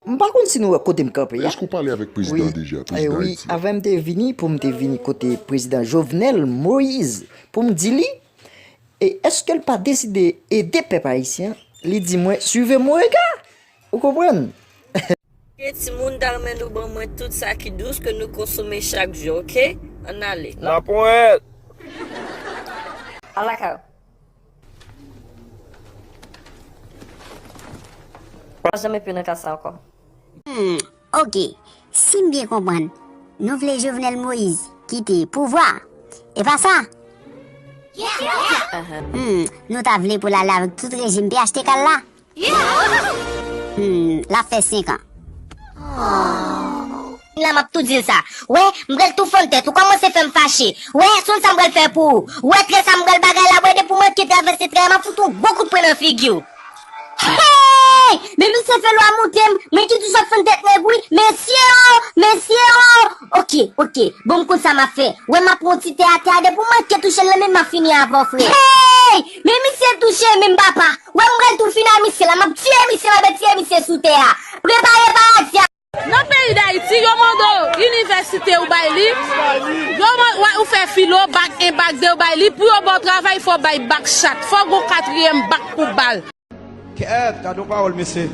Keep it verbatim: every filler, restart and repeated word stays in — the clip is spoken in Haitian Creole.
M pa konn si nou wè kote m kanpe a. Èske w pale avèk prezidan deja, prezidan Ayiti? Wi, avè m te vini, pou m te vini kote prezidan Jovenel Moïse, pou m di li, e èske l pa deside ede pèp ayisyen an? Li di mwen, suivez mon regard. Ou konprann? Oke, timoun, ta renmen nou ban mwen tout sa ki dous ke nou konsome chak jou, oke? Ann ale. Laponyèt! Al lakay ou. Pa janm pi nan klas la ankò. Hmm, oke. Si m byen konprann, nou vle Jovenel Moïse kite pouvwa. E pa sa? Hmm, nou ta vle pou l ale avèk tout rejim P H T K la? Hmm, l ap fè senk an. La m ap tou di l sa. Wè, m pral tou fann tèt ou. Kòmanse fè m fache. Wè, sonn sa m pral fè pou ou. Wè, trè sa m pral bagay la, wè, depi w manke travèse trè a, m ap fout ou gwo kout pwen nan figi w. Hey! Men misye fè lwa moute m, men ki tou sòt fann tèt nèg wi. Mesye o, mesye o. Oke, oke. Bon, m konn sa m ap fè. Wè, m ap pran yon ti tè atè a, depi w manke touche l nan men m, m ap fini avè w, frè. Hey! Men misye touche men m, papa. Wè, m pral tou fini a misye la, m ap tiye misye, m ap tiye misye sou tè a. Prepare paradi a. Nan peyi Dayiti, yo mande w inivèsite, ou bay li. Yo man-, wè, ou fè filo, bak en, bak de, ou bay li. Pou yo ba w travay, fò w bay bak chat. Fò w gon katriyèm bak pou ba l. Kèt, gade yon pawòl, mesye.